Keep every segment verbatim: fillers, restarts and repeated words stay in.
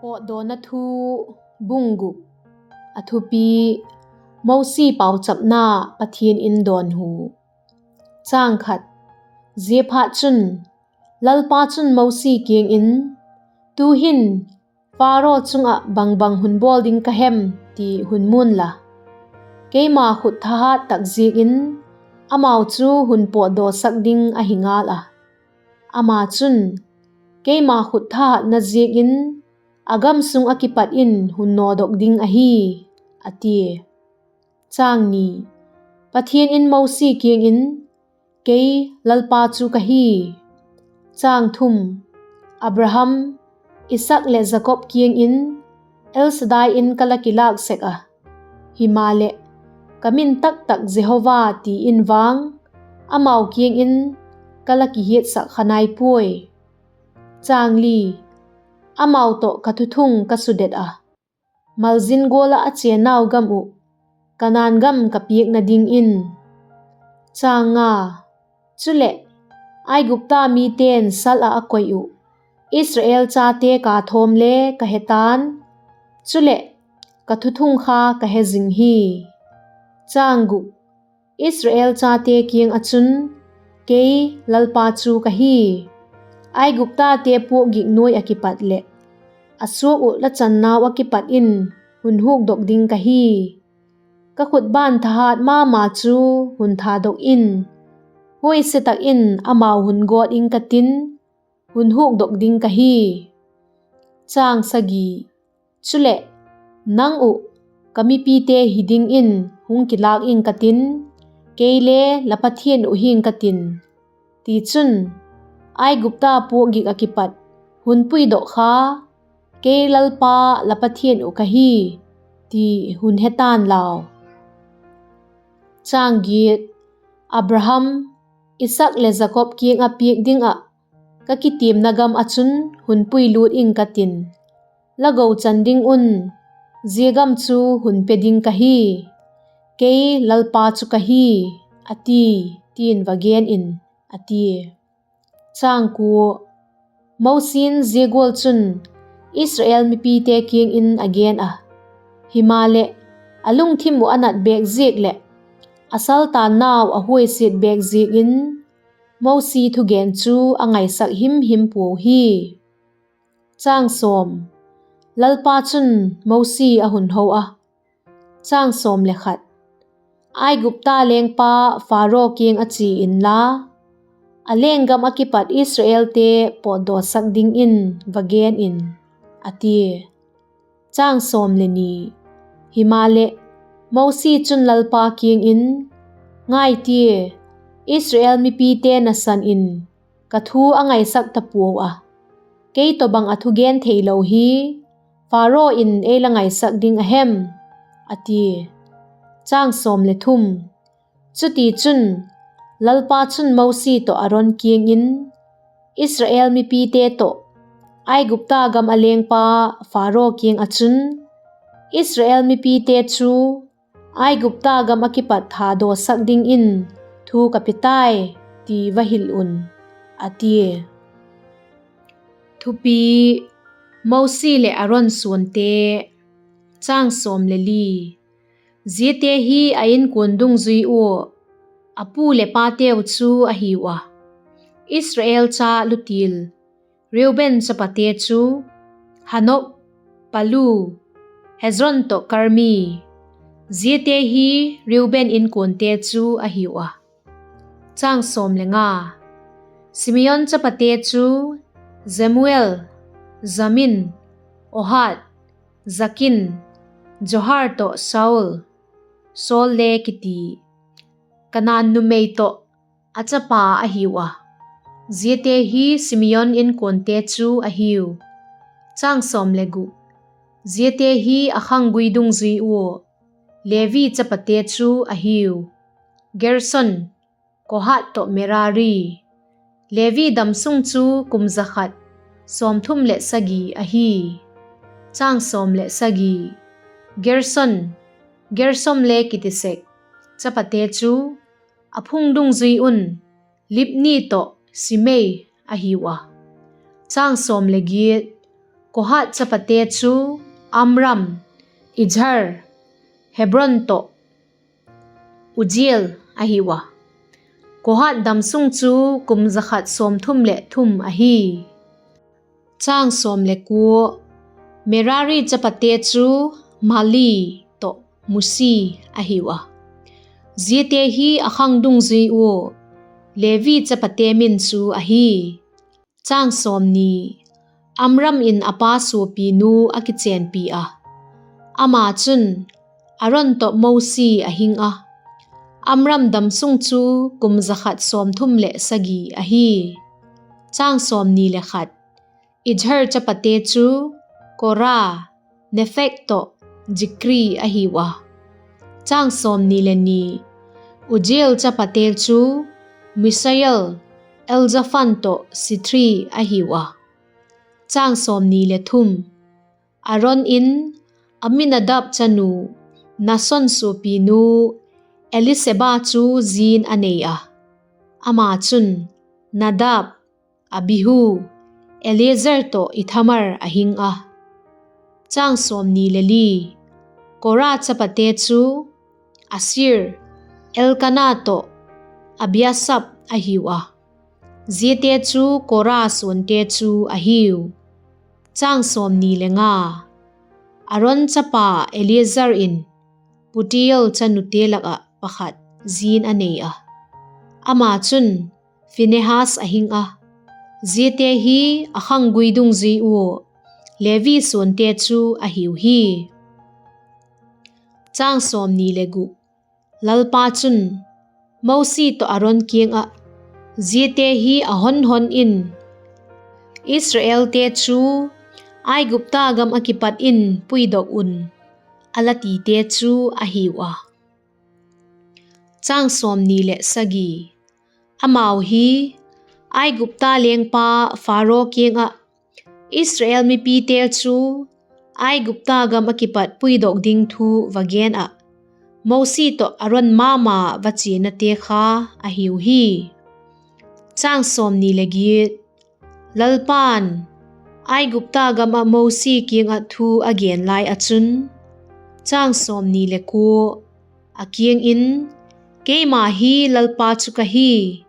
Pawtdawna Thu, bung guk. A thupi: Mosi pauchapna Pathian in dawnhu. Ziaphatchun, Lalpa chun Mosi kiang in, Tu'hin Pharaoh chung ah bangbang hun bawl ding ka hem ti hun mu'n la, keima khut thahat tak ziakin amau chu hun pawtdawsak ding ahi ngal a. Ama chun, Keima khut thahatna ziakin a gam sung ah kipat in hun nawdok ding ahi, a tia. Pathian in Mosi kiang in, Kei Lalpa chu ka hi. Abraham, Isaak leh Jakob kiang in El Shaddai in ka la kilâk sek a; himaleh, ka min taktak Jehova ti in vang amau kiang in ka la kihiatsak kha nai puai. Amau tawh ka thuthung ka sudet a, malzin gual ah a chênnau gam uh, Kanaan gam ka piakna dingin. Chuleh, Aigupta mite'n sal ah a koi uh Israel chate kâ thawm le ka he ta'n; chuleh, ka thuthung kha ka he zing hi. Israel chate kiang ah chun, Kei Lalpa chu ka hi. Aiguptate puakgik nuai ah kipat leh a suak uh la channau ah kipat in hun hukdok ding ka hi. Ka khutban thahat ma ma chu hun thadok in, huaise tak in amau hun gawt ing ka tin, hun hukdok ding ka hi. Chuleh, nang uh ka mipite hi dingin hung kilâk ing ka tin, kei le la Pathian uh hing ka tin; tichun, Aigupta puakgik ah kipat hun puidok kha kei Lalpa la Pathian uh ka hi ti hun he ta'n lau. Abraham, Isaak leh Jakob kiang ah piak ding ah ka kitiamna gam ah chun hun puilût ing ka tin, la gochan ding un zia gam chu hun pe ding ka hi. Kei Lalpa chu ka hi, a ti, ti'n va gen in, a tia. Mosi'n zia gual chun Israel mipite kiang in a gen ah; himaleh, a lungthim uh a nat bêk ziak leh a saltannau a huaisiat bêk ziak in Mosi thugen chu a ngaisak him him puau hi. Lalpa chun Mosi a hun ho a, Aigupta lengpa Pharaoh kiang ah chia inla, a lenggam ah kipat Israelte pawtdawsak dingin va gen in, a tia. Himaleh, Mosi chun Lalpa kiang in, Ngai tia, Israel mipite nasan in ka thu a ngaisak ta puau a, kei tawhbang a thugen theilo hi Pharaoh in ei la ngaisak ding a hem? a tia. Chutichun, Lalpa chun Mosi tawh Aron kiang in, Israel mipite tawh Aigupta gam a lengpa Pharaoh kiang ah chun, Israel mipite chu Aigupta gam ah kipat thadawsak dingin thu ka pe tai, ti va hil un, a tia. Thupi: Mosi leh Aron suante. Ziate hi a inkuan dungzui ua a pu leh pateu chu a hiu a: Israel cha lutil Reuben chapate chu Hanok, Palu, Hezron tawh Karmi. Ziate hi Reuben inkuante chu a hiu a. Simeon chapate chu Jemuel, Jamin, Ohad, Jakin, Johar tawh Saul, Saul le kiti, Kanaan numei tawh a chapa a hiu a. Ziate hi Simeon inkuante chu a hiu. Ziate hi a khanggui dungzui ua Levi chapate chu a hiu: Gerson, Kohat tawh Merari. Levi damsung chu kum za khat sawmthum leh sagi ahi. Gerson, Gersom le kiti sek, chapate chu a phung dungzui un Libni tawh Simei a hiu a. Sawm leh giat, Kohath chapate chu Amram, Izhar, Hebron tawh Uzziel ahiu a. Kohath damsung chu kum za khat sawmthum leh thum ahi. Merari chapate chu Mahli tawh Musi ahiu a. Ziate hi a khang dungzui ua Levi chapate min chu ahi. Amram in a pa suapinu a kichênpi a, ama chun Aron tawh Mosi a hing a. Amram damsung chu kum za khat sawmthum leh sagi ahi. Izhar chapate chu Kora, Nepheg tawh Zikri ahiu a. Uzziel chapate chu Mishael, Elzaphan tawh Sithri ahiu a. Aron in Aminadab chanu, Nason suapinu Eliseba chu zi'n a nei a, ama chun Nadab, Abihu, Eleazar tawh Ithamar a hing a. Kora chapate chu Asir, Elkana tawh Abiasaph ahiu a. Ziate chu Kora suante chu ahiu. Aron chapa Eleazar in Putiel chanute lak ah pakhat zi'n a nei a, ama chun Phinehas a hing a. Ziate hi a khanggui dungzui ua Levi suante chu ahiu hi. Lalpa chun Mosi tawh Aron kiang ah, Ziate hi a hon hon in, Israelte chu Aigupta gam ah kipat in puidok un, a la tite chu ahiu a. Amau hi Aigupta lengpa Pharaoh kiang ah Israel mipite chu Aigupta gam ah kipat puidok ding thu va gen ah, Mosi tawh Aron ma ma va chianate kha ahiu hi. Lalpa'n Aigupta gam ah Mosi kiang ah thu a gen lai ah chun, a kiang in, Keima hi Lalpa chu ka hi;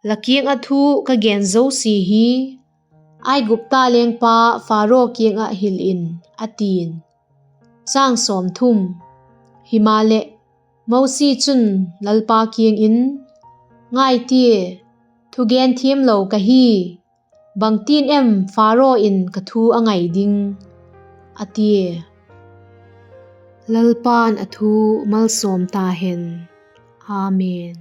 la kiang ah thu ka gen zosia hi Aigupta lengpa Pharaoh kiang ah hil in, a ti'n. Himaleh, Mosi chun Lalpa kiang in, Ngai tia, thugen thiamlo ka hi; bangtin em Pharaoh in ka thu a ngai ding? a tia. Lalpa'n a thu malsawm ta hen. Amen.